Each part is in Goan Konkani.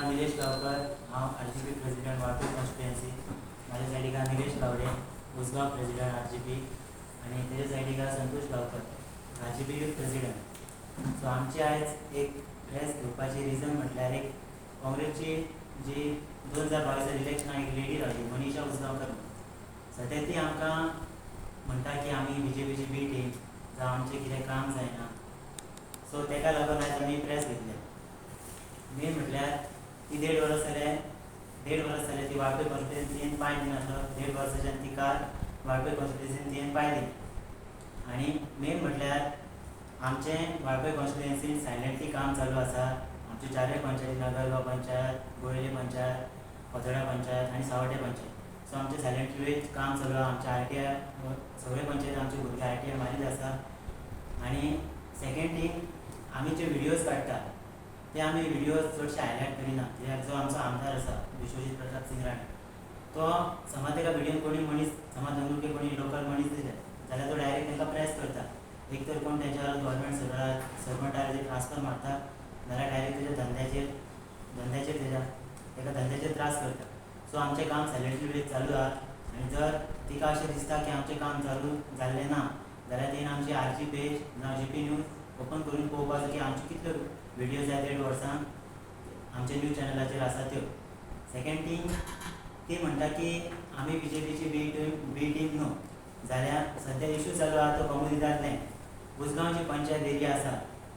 नांव निलेश गांवकर. हांव RGP president, Valpoi constituency. म्हाज्या सायडीक आहा निलेश गावडे, उसगांव प्रेजिडंट RGP, आनी तेज्या सायडीक आहा Santosh Gaonkar, RGP youth president. So आमची आयज एक प्रेस घेवपाची रिजन म्हटल्यार एक काँग्रेसची जी 2022 इलेक्शनाक एक लेडी रावली, मनीषा उसगांवकर. सद्या ती आमकां म्हणटा की आमी BJPची बी टीम, जावं आमचें कितें काम जायना. सो तेका लागून आयज आमी प्रेस घेतले. मेन म्हटल्यार ती 1.5 वर्स जालें, 1.5 वर्स जालें ती वाळपय कॉन्स्टिट्युएन्सीन पांय दिनासलो. 1.5 वर्साच्यान ती काल वाळपय कॉन्स्टिट्युएन्सीन तिणें पांय दिना. आनी मेन म्हटल्यार आमचें वाळपय कॉन्स्टिट्युएन्सीन सायलंटली काम चालू आसा. आमच्यो चारय पंचायती, नगरगांव पंचायत, गोरेली पंचायत, खोतोड्या पंचायत आनी सावड्डे पंचायत. सो आमचें सायलंटली काम चालू आहा. आमचे RTI, सगळे पंचायती आमचे भुरगे RTI मारीत आसा. आनी सेकेंड थींग, आमी जे विडियोज काडटा ते आमी विडियोज चडशे हायलायट करिना, कित्याक जो आमचो आमदार आसा विश्वजीत प्रताप सिंग राणे, तो समज तेका विडियोन कोणी मनीस, समज अंदुके कोणी लोकल मनीस दिसले जाल्यार तो डायरेक्ट तांकां प्रेस करता. एक तर कोण तेंच्या गव्हर्मेंट सर्वंट आहा ट्रान्सफर मारता, नाल्यार डायरेक्ट तेज्या धंद्याचेर तेज्या तेका धंद्याचेर त्रास करता. सो आमचें काम सायलंटली चालू आहा. आनी जर तिका अशें दिसता की आमचें काम चालू जाल्लें ना जाल्यार तिणें आमची RG page जावं GP news open करून पळोवपाचो की आमच्यो कितल्यो विडियोज ह्या 1.5 वर्सान आमच्या न्यूज चॅनलाचेर आसा त्यो. सेकेंड थींग, ती म्हणटा की आमी BJPची बी टीम न्हू, जाल्यार सद्या इशू चालू आहा तो कोमुनिदाद लँड. उसगांव जी पंचायत एरिया आसा,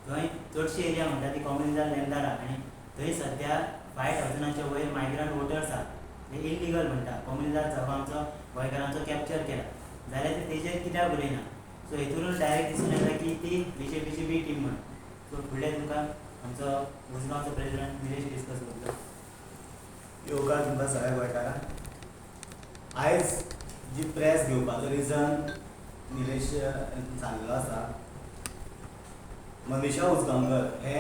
थंय चडशी एरिया म्हणटा ती कोमुनिदाद लँडार आहा आनी थंय सद्या 5,000च्या वयर मायग्रंट वोटर्स आहा, ते इलिगल म्हणटा. कोमुनिदाद जागो आमचो गोंयकारांचो कॅप्चर केला, जाल्यार ते तेजेर कित्याक उलयना? सो हितूनच डायरेक्ट दिसून येता की ती BJPची बी टीम म्हणून. सो फुडलें तुमकां आमचो उसगांवचो प्रेजिडंट निलेश डिस्कस करतलो. येवकार तुमकां सगळ्या गोंयकारांक. आयज जी प्रेस घेवपाचो रिजन निलेश सांगलेलो आसा. मनीषा उजगांवकर हे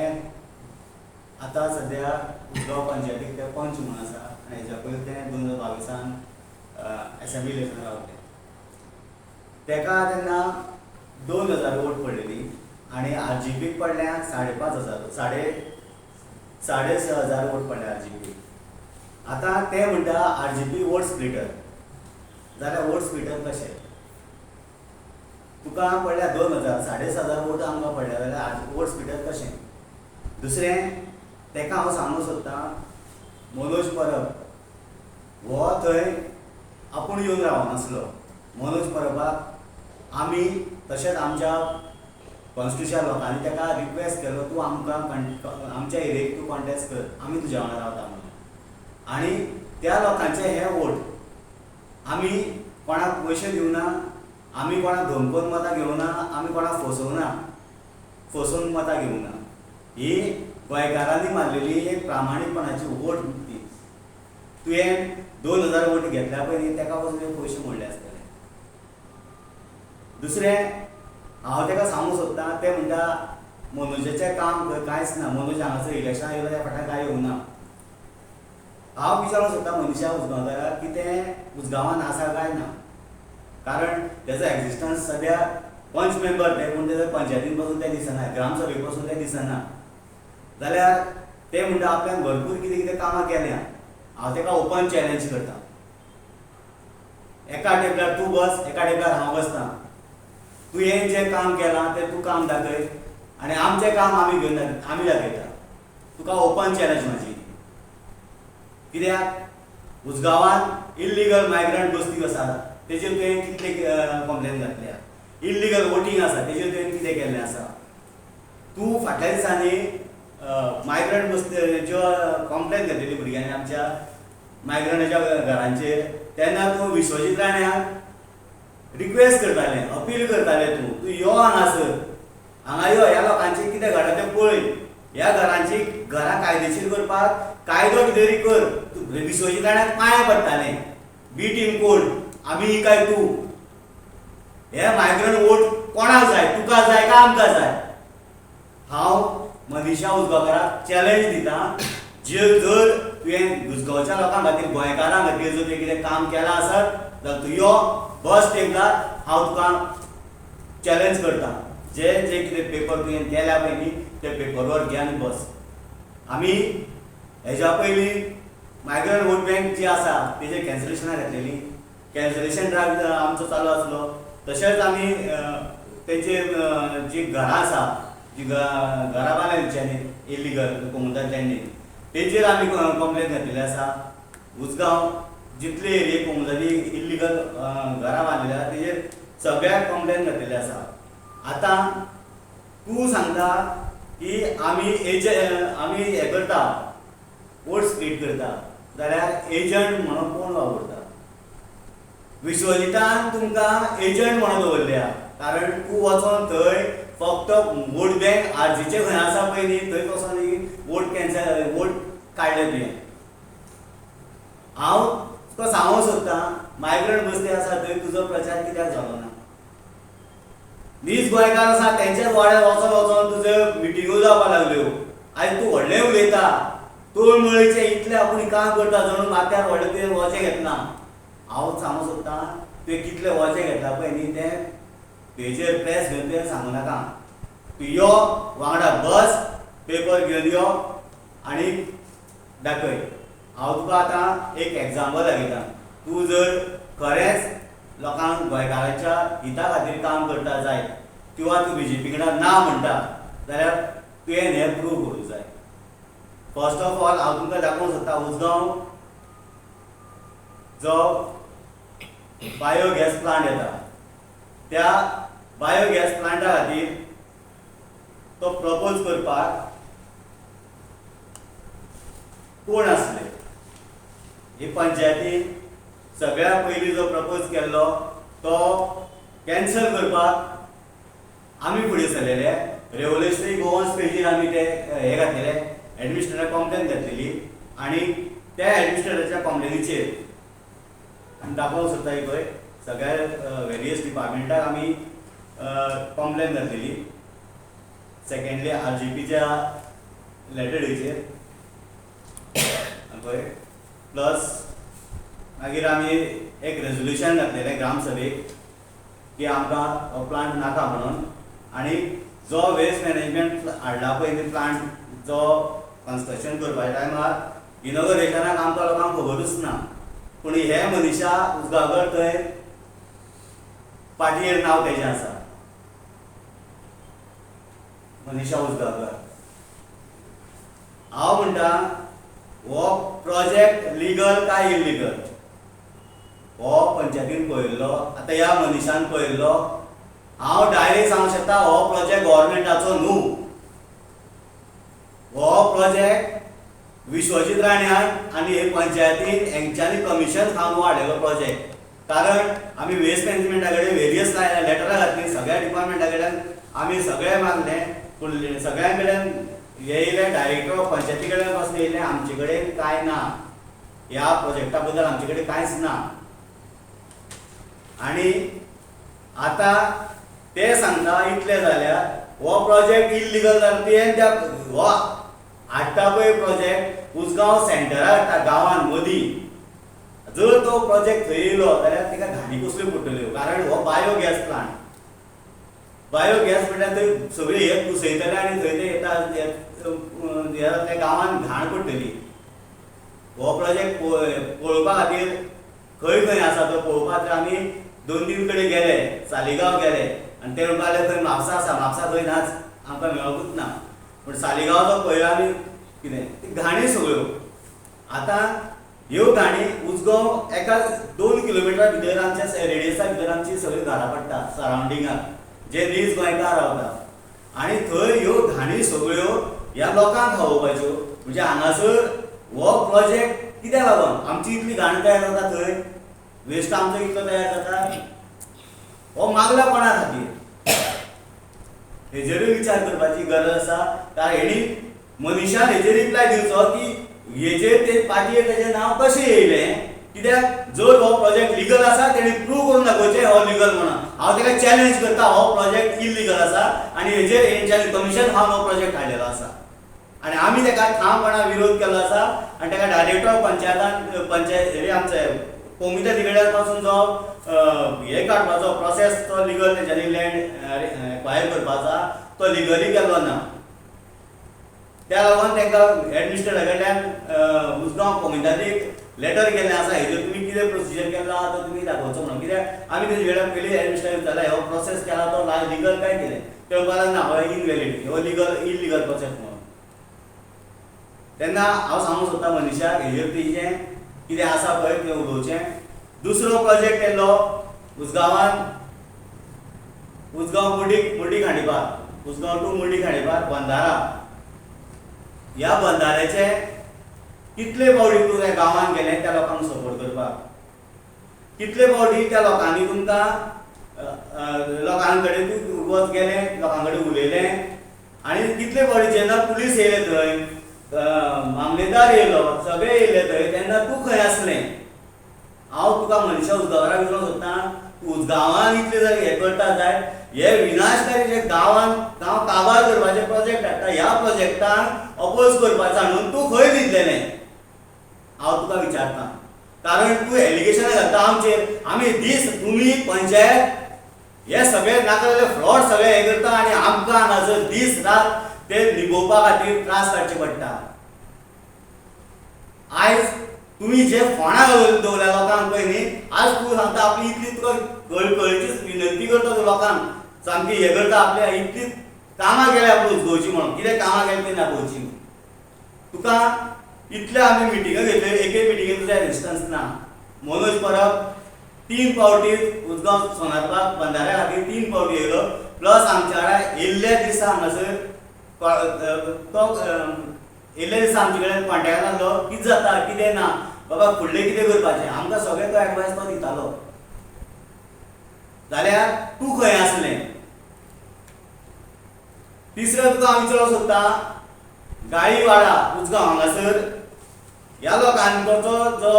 आतां सद्या उसगांव पंचायतीक ते पंच म्हणून आसा आनी हेज्या पयलीं ते 2022आन एसेंब्ली इलेक्शन रावले. तेका तेन्ना 2000 वोट पडलेली आनी RGPक पडल्या 5,500, 6,500 वोट पडले RGPक. आतां ते म्हणटा RGP vote splitter, जाल्यार वोट स्प्लिटर कशें? तुका पडल्या 2000, 6,500 वोट आमकां पडल्या, जाल्यार वोट स्प्लिटर कशें? दुसरें, तेका हांव सांगूंक सोदतां, मनोज परब हो थंय आपूण येवन रावनासलो. मनोज परबाक आमी तशेंच आमच्या कॉन्स्टिट्युशन लोकांनी ताका रिक्वेस्ट केलो, तूं आमकां आमच्या एरियेक तूं कॉन्टेस्ट कर, आमी तुज्या वांगडा रावता म्हणून. आनी त्या लोकांचे हे वोट आमी कोणाक पयशे दिवना, आमी कोणाक धमकोवन मतां घेवना, आमी कोणाक फसोवना, फसोवन मतां घेवना. ही गोंयकारांनी मारलेली एक प्रामाणीकपणाची वोट ती. तुवें 2000 वोट घेतल्या पयलीं ताका पसून पयशे मोडले आसतले. दुसरें, हांव ताका सांगूंक सोदतां, ते म्हणटा मनोजाचें काम खंय कांयच ना, मनोज हांगासर इलेक्शनाक येयलो त्या फाटल्यान कांय येवना. हांव विचारूंक सोदतां मनीषा उसगांवकाराक की तें उसगांवान आसा काय ना, कारण तेजो एक्झिस्टन्स सद्या पंच मेंबर ते, पूण तेजो पंचायतीन पसून तें दिसना, ग्रामसभेक पसून तें दिसना. जाल्यार ते म्हणटा आपल्यान भरपूर कितें कितें कामां केल्या. हांव ताका ओपन चॅलेंज करता, एका टेबलार तूं बस, एका टेबलार हांव बसता. तुवें जें काम केलां तें तूं काम दाखय आनी आमचें काम आमी घेवन आमी दाखयता तुका. ओपन चॅलेंज म्हाजी. कित्याक उसगांवान इल्लिगल मायग्रंट बस्ती आसात, तेजेर तुवें कितले कंप्लेन घातल्या? इल्लिगल वोटींग आसा, तेजेर तुवें कितें केल्लें आसा? तूं फाटल्या दिसांनी मायग्रंट बस्ती ज्यो कंप्लेन घातलेली भुरग्यांनी आमच्या मायग्रंटाच्या घरांचेर, तेन्ना तूं विश्वजीत राण्याक रिक्वेस्ट करतालें, अपील करतालें, तूं तूं यो हांगासर, हांगा यो, ह्या लोकांचें कितें घडटा तें पळय, ह्या घरांची घरां कायदेशीर करपाक कायदो कितें तरी कर. तूं विश्वजीत राण्याक पांय पडटालें. बी टीम कोण, आमी काय तूं? हे मायग्रंट वोट कोणाक जाय, तुका जाय काय आमकां जाय? हांव मनीषा उसगांवकाराक चॅलेंज दिता, जे जर तुवें उसगांवच्या लोकां खातीर, गोंयकारां खातीर जर तुवें कितें काम केलां आसत जाल्यार तूं यो बस टेबलार. हांव तुका चॅलेंज करता, जे जे कितें पेपर तुवें केल्या पळय न्ही, ते पेपर वर्क घे आनी बस. आमी हेज्या पयलीं मायग्रंट वोट बँक जी आसा तेजेर कॅन्सलेशनां घातलेली, कॅन्सलेशन ड्रायव आमचो चालू आसलो. तशेंच आमी तेंचे जी घरां आसा, जी घरां बांदल्या तेंच्यांनी इलिगल कोमुनिदाद, तेंचेर आमी कंप्लेन घातलेली आसा. उसगांव जितले एरिये कोमुनिदादी इल्लिगल घरां बांदलेली आसा तेजेर सगळ्याक कंप्लेन घातलेली आसा. आतां तूं सांगता की आमी आमी हें करता, वोट स्प्लीट करता, जाल्यार एजंट म्हणून कोण वापरता? विश्वजितान तुमकां एजंट म्हणून दवरल्या, कारण तूं वचोन थंय फक्त वोट बँक आरजीचे खंय आसा पळय न्ही थंय वचोन वोट कॅन्सल वोट काडले तुवें. हांव तुका सांगूंक सोदतां, मायग्रंट बस्ती आसा थंय तुजो प्रचार कित्याक जालो ना? नीज गोंयकार आसा तेंच्याच वाड्यार वचोन वचोन तुज्यो मिटिंगो जावपाक लागल्यो. आयज तूं व्हडलें उलयता, तोळमळीचें इतलें आपूण काम करता जणू माथ्यार व्हडलें तुवें वजें घेतलां. हांव सांगूंक सोदतां तुवें कितलें वजें घेतलां पळय न्ही तें तेजेर प्रेस घेवन तुवें सांगू नाका. तूं यो वांगडा बस, पेपर घेवन यो आनी दाखय. हांव तुका आतां एक एग्जाम्पल दाखयता. तूं जर खरेंच लोकांक गोंयकारांच्या हिता खातीर काम करता जायत किंवा तूं बीजेपी कडेन ना म्हणटा जाल्यार तुवें हें प्रूव करूंक जाय. फर्स्ट ऑफ ऑल हांव तुमकां दाखोवंक सोदता, उसगांव जो बायोगॅस प्लांट येता त्या बायोगॅस प्लांटा खातीर तो प्रपोज करपाक कोण आसले? ही पंचायतीन सगळ्या पयलीं जो प्रपोज केल्लो तो कॅन्सल करपाक आमी फुडें सरलेले. रेव्होल्युशनरी गोवन्स पेजीर आमी ते हे घातलेले, एडमिनिस्ट्रेटर कंप्लेन घातलेली आनी त्या एडमिनिस्ट्रेटराच्या कंप्लेनीचेर आमी दाखोवंक सोदता पळय सगळ्या वेरियस डिपार्टमेंटाक आमी कंप्लेन घातलेली. सेकेंडली आरजीपीच्या लेटरीचेर पळय, प्लस मागीर आमी एक रेजोल्युशन घातलेलें ग्रामसभेक की आमकां हो प्लांट नाका म्हणून. आनी जो वेस्ट मॅनेजमेंट हाडला पळय न्ही प्लांट जो कन्स्ट्रक्शन करपाच्या टायमार इनॉग्रेशनाक आमकां लोकांक खबरूच ना, पूण हे मनीशा उसगांवकर थंय पाटयेर नांव तेजें आसा, मनीशा उसगांवकर. हांव म्हणटा हो प्रोजेक्ट लिगल काय इलिगल हो पंचायतीन पळयल्लो, आतां ह्या मनीशान पळयल्लो. हांव डायरेक्ट सांगूंक शकता हो प्रोजेक्ट गव्हर्मेंटाचो न्हू, हो प्रोजेक्ट विश्वजीत राण्यान आनी हे पंचायतीन हेंच्यांनी कमिशन खावन हाडलेलो प्रोजेक्ट. कारण आमी वेस्ट मॅनेजमेंटा कडेन वेरियस लेटरां घातली, सगळ्या डिपार्टमेंटा कडेन आमी सगळें मागलें, पूण सगळ्यां कडेन हे येयले डायरेक्टर पंचायती कडेन पासून येयले, आमचे कडेन कांय ना ह्या प्रोजेक्टा बद्दल, आमचे कडेन कांयच ना. आनी आतां ते सांगता इतलें जाल्यार हो प्रोजेक्ट इल्लिगल जालो. तुवें त्या हो हाडटा पळय प्रोजेक्ट उसगांव सेंटरार हाडटा गांवान मदीं, जर तो प्रोजेक्ट थंय येयलो जाल्यार ताका घाणी कसल्यो पडटल्यो, कारण हो बायोगॅस प्लांट. बायोगॅस म्हणल्यार थंय सगळे हे कुसयतले आनी थंय ते येता त्या गांवान घाण पडटली. हो प्रोजेक्ट पळोवपा खातीर खंय खंय आसा तो पळोवपा खातीर आमी 2-3 कडेन गेले, सालिगांव गेले आनी ते म्हणपाक लागले थंय म्हापसा आसा, म्हापसा थंय नाच, आमकां मेळोकूच ना. पूण सालिगांव तो पळयलो आमी कितें ती घाणी सगळ्यो. आतां ह्यो घाणी उसगांव एका 2 किलोमिटरा भितर आमच्या रेडियसा भितर आमची सगळीं घरां पडटा सरावंडिंगाक जे नीज गोंयकार रावता, आनी थंय ह्यो घाणी सगळ्यो ह्या लोकांक खावोवपाच्यो. म्हणजे हांगासर हो प्रोजेक्ट कित्याक लागून आमची इतली घाण तयार जाता, थंय वेस्ट आमचो इतलो तयार जाता, हो मागला कोणा खातीर हेजेरूय विचार करपाची गरज आसा. कारण हेणी मनीशान हेजेर रिप्लाय दिवचो की हेजेर ते पाटयेर तेजें नांव कशें येयलें, कित्याक जर हो प्रोजेक्ट लिगल आसा तेणी प्रूव करून दाखोवचें हो लिगल म्हणून. हांव ताका चॅलेंज करता हो प्रोजेक्ट इल्लिगल आसा आनी हेजेर हेंच्यांनी कमिशन खावन हो प्रोजेक्ट हाडलेलो आसा आनी आमी ताका ठामपणान विरोध केलो आसा. आनी ताका डायरेक्टर पंचायतान पंचायत हे आमचे कोमिता तिगड्या पासून जो हे काडपाचो प्रोसेस तो लिगल तेंच्यांनी लँड एक्वायर करपाचो तो लिगली केल्लो ना. त्या लागून तांकां एडमिनिस्ट्रेटरा कडल्यान उसगांव कोमिदादीक लेटर केल्लें आसा. हेजेर तुमी कितें प्रोसिजर केला तो तुमी दाखोवचो म्हणून, कित्याक आमी तेजे वेळार पयलीं एडमिनिस्ट्रेटर विचारला हो प्रोसेस केला तो लिगल काय कितें, ते म्हणपाक ना हो इनवॅलीड, हो लिगल इलिगल प्रोसेस म्हणून. तेन्ना हांव सांगूंक सोदता मनीशाक हेजेर तेजें कितें आसा पळय तें उलोवचें. दुसरो प्रोजेक्ट केल्लो उसगांवान, उसगांव मुर्डी खांडेपार, उसगांव टू मुर्डी खांडेपार बंदारा. ह्या बंदाऱ्याचे कितले फावटी तूं त्या गांवांत गेलें त्या लोकांक सपोर्ट करपाक, कितले फावटी त्या लोकांनी तुमकां लोकां कडेन तूं वच गेलें, लोकां कडेन उलयलें, आनी कितले फावटी जेन्ना पुलीस येयले थंय, मामलेदार येयलो, सगळे येयले थंय, तेन्ना तूं खंय आसलें? हांव तुका मनशा उसगांवाक विचारूंक सोदता, उसगांवान इतले जर हें करता जायत, हे विनाशकारी जे गांवान गांव काबार करपाचे प्रोजेक्ट हाडटा, ह्या प्रोजेक्टाक अपोज करपाचो हाडून तूं खंय न्हिदलेलें? हांव तुका विचारता, कारण तूं एलिगेशनां घालता आमचेर. आमी दीस तुमी पंचायत हे सगळे नाका जाल्यार फ्रॉड सगळे हे करता आनी आमकां हांगासर दीस रात ते निभोवपा खातीर त्रास काडचे पडटा. आयज तुमी जे फोंडा दवरल्या लोकांक पळय न्ही, आज तूं सांगता आपली इतली तुका कळकळीची विनंती करता तूं लोकांक, सामकी हें करता, आपल्या इतली कामां केल्या आपूण उसगोवची म्हणून, कितें कामां केली ती दाखोवची तुका. इतले आमी मिटिंगो घेतल्यो, एके मिटिंगेक तुजें रेजिस्टन्स ना. मनोज परब 3 फावटी उसगांव सोनारपाक बंदाऱ्या खातीर 3 फावटी येयलो, प्लस आमच्या वांगडा येयल्ल्या दिसा हांगासर तो येयल्ल्या दिसा आमचे कडेन कॉन्टेक्टान आसलो, कितें जाता कितें ना बाबा, फुडलें कितें करपाचें, आमकां सगळें तो एडवायस तो दितालो. जाल्यार तूं खंय आसलें? तिसरें तुका हांव विचारूंक सोदता, गाळीवाडा उसगांव हांगासर ह्या लोकांचो जो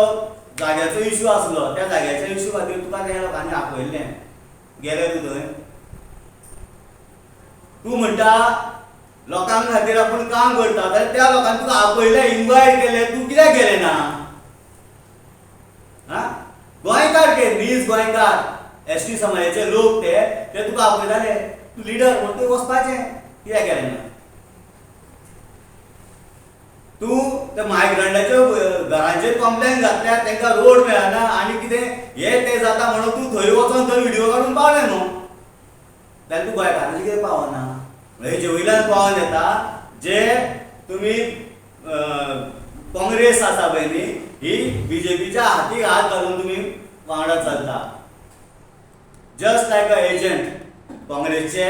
जाग्याचो इशू आसलो, त्या जाग्याच्या इशू खातीर तुका त्या लोकांनी आपयल्लें, गेले तूं थंय? तूं म्हणटा लोकां खातीर आपूण काम करता, जाल्यार त्या लोकांनी तुका आपयलें, इनवायट केलें, तूं कित्याक गेलें ना? आं, गोंयकार ते, नीज गोंयकार एस टी समाजाचे लोक ते, ते तुका आपयताले, तूं लिडर म्हणून तूं वचपाचें, कित्याक गेलें ना? तूं त्या मायग्रंटाच्या घरांचेर कंप्लेन घातल्या, तांकां रोड मेळना आनी कितें हें तें जाता म्हणून तूं थंय वचोन थंय व्हिडियो काडून पावलें न्हू, जाल्यार तूं गोंयकारांचें कितें पावना? हेजे वयल्यान पावोन येता जे तुमी काँग्रेस आसा पळय न्ही, ही बीजेपीच्या हातीक हात घालून तुमी वांगडा चलता, जस्ट लायक अ एजंट. काँग्रेसचे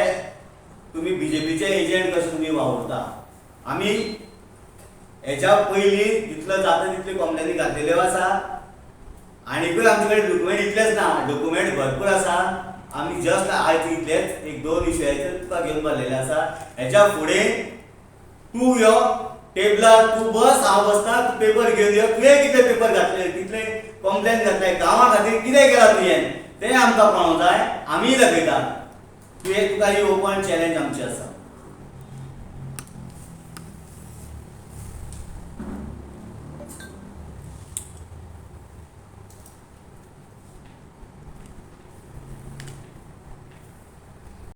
तुमी बीजेपीचे एजंट कशे तुमी वावुरता. आमी हेच्या पयलीं जितलो जाता तितली कंप्लेनी घातलेल्यो आसा, आनीकूय आमचे कडेन डॉक्युमेंट इतलेच ना, डॉक्युमेंट भरपूर आसा. आमी जस्ट आयज इतलेच एक 2 इशूयाचेर तुका घेवन बसलेले आसा. हेच्या फुडें तूं यो टेबलार, तूं बस, हांव बसता, तूं पेपर घेवन यो, तुवें कितले पेपर घातले, कितले कंप्लेन घातले, गांवा खातीर कितें केलां तुवें तें आमकां पळोवंक जाय, आमीय दाखयता. तुवें तुका ही ओपन चॅलेंज आमची आसा.